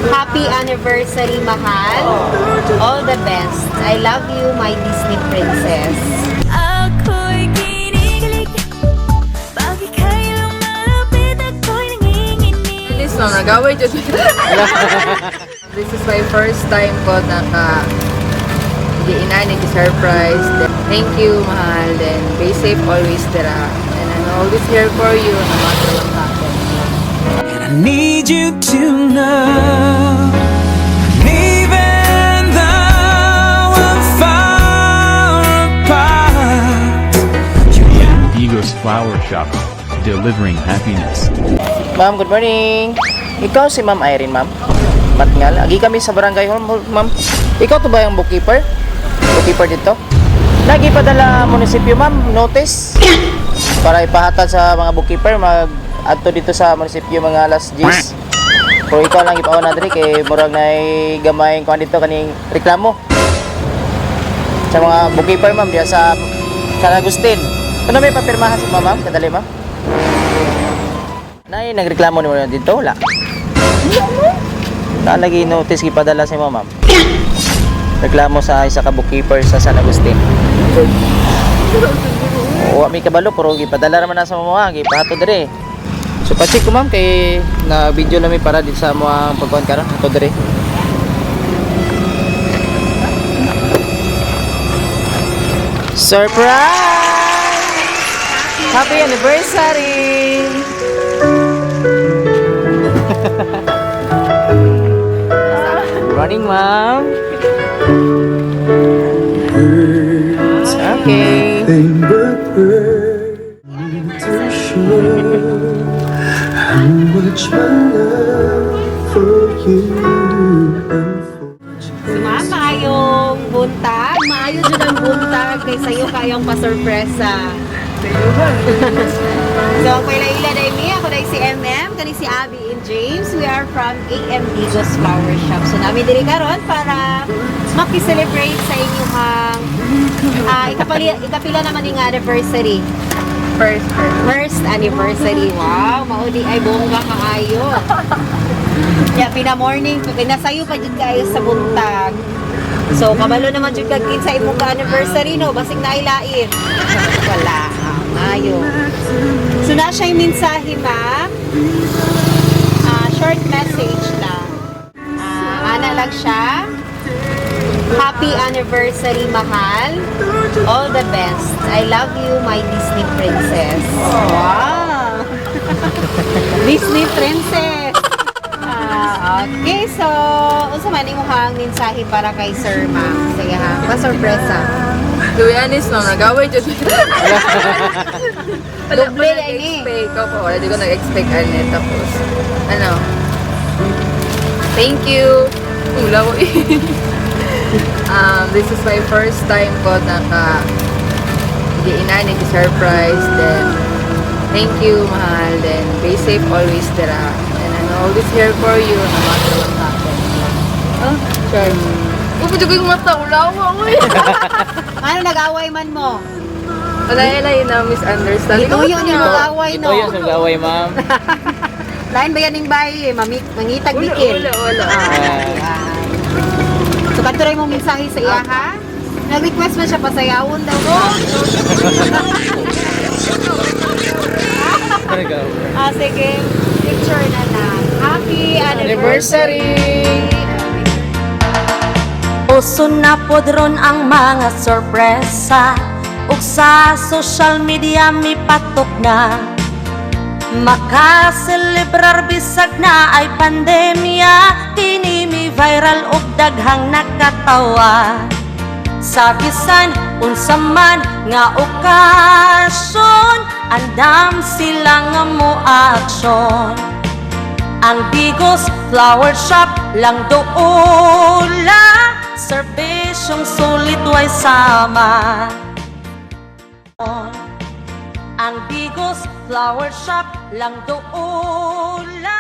Happy anniversary, mahal. All the best. I love you, my Disney princess. Ako'y kinikilig. Pag ika'y lumalapit, ako'y nanginginig. This ma'am, nag-away jud. This is my first time ko naka giinani surprise. Then, thank you, mahal. Then, be safe always dira. And I'm always here for you no matter what happens. And I need you to know, even though I'm far apart, Digos Flower Shop, delivering happiness. Ma'am, good morning. Ikaw si Ma'am Irene, ma'am? Matngal. Agi kami sa barangay hall, ma'am. Ikaw to ba yung bookkeeper? Bookkeeper dito? Lagi padala munisipyo, ma'am, notice. Para ipahatag sa mga bookkeeper mag adto dito sa munisipyo mga alas 10. Pero ikaw lang ipauna diri kay murag nay gamay kuan dito kaning reklamo. Sa mga bookkeeper, ma'am, diya sa San Agustin. Ano may papirmahan sa ma'am? Kadali, ma'am. Nay, nagreklamo nimo dito wala? Nalagi notice gipadala sa imo, ma'am. Reklamo sa isa ka bookkeeper sa San Agustin. Wa mi kabalo pero gipadala raman na sa mga gipahatod diri. So pa-check ko, ma'am, kay na video na mi para din sa mga pagkuan karon hatod diri. Surprise! Happy anniversary! Running, ma'am. Okay. Nothing but words to show how much my love for you and for So, ma'am, maayong buntag. Maayo jud ang buntag kay sayo kayong pasurpresa. So, ang paila-ila day mi, ako day si MM, kani si Abby and James. We are from AM Digos Flower Shop. So, nami diri karon para maki-celebrate sa inyong ikapila naman yung anniversary. First, first. First anniversary. Wow, mauli ay bongga kaayo. Ya, pina-morning, pinasayo pa jud kayo sa buntag. So, kabalo naman jud kag kinsa imong ka anniversary, no, basig nailain. Wala. Ah, maayo. So, na siya yung mensahe, ma. Short message lang. Ana lang siya. Happy anniversary, mahal. All the best. I love you, my Disney princess. Wow! Disney princess. Okay, so unsa man imong mensahe para kay Sir Ma'am? Sige ha, pa-sorpresa. To be honest, ma'am, nag-away jud. Wala ko Doble na ini. nag-expect. Opo, wala di ko nag-expect ano. Tapos, ano, thank you. Ula ko eh. This is my first time ko naka giinani surprise. Then, thank you, mahal. Then, be safe always dira. And I'm always here for you no matter what happens. Ah, sure. Upo, ko yung mata. Ula ko eh. Ano nag-away man mo? Wala yun na misunderstanding. Ituyo ni mo away Ito no. yung nag-away, ma'am. Lain ba yan ning bayi? Mami, mangitag Wala, dikil. wala, wala. Ah. So kadto ra imong mensahe sa iya ha? Nag-request man siya pasayawon daw ko. Sige. Picture na lang. Happy anniversary! Anniversary! Uso na pod ron ang mga sorpresa ug sa social media mipatok na. Makaselebrar bisag na ay pandemya, kini mi viral ug daghang nakatawa. Sa bisan unsa man nga okasyon, andam sila nga mo aksyon. Ang Digos Flower Shop lang doula, serbisyong sulit way sama. Ang Digos Flower Shop lang doula.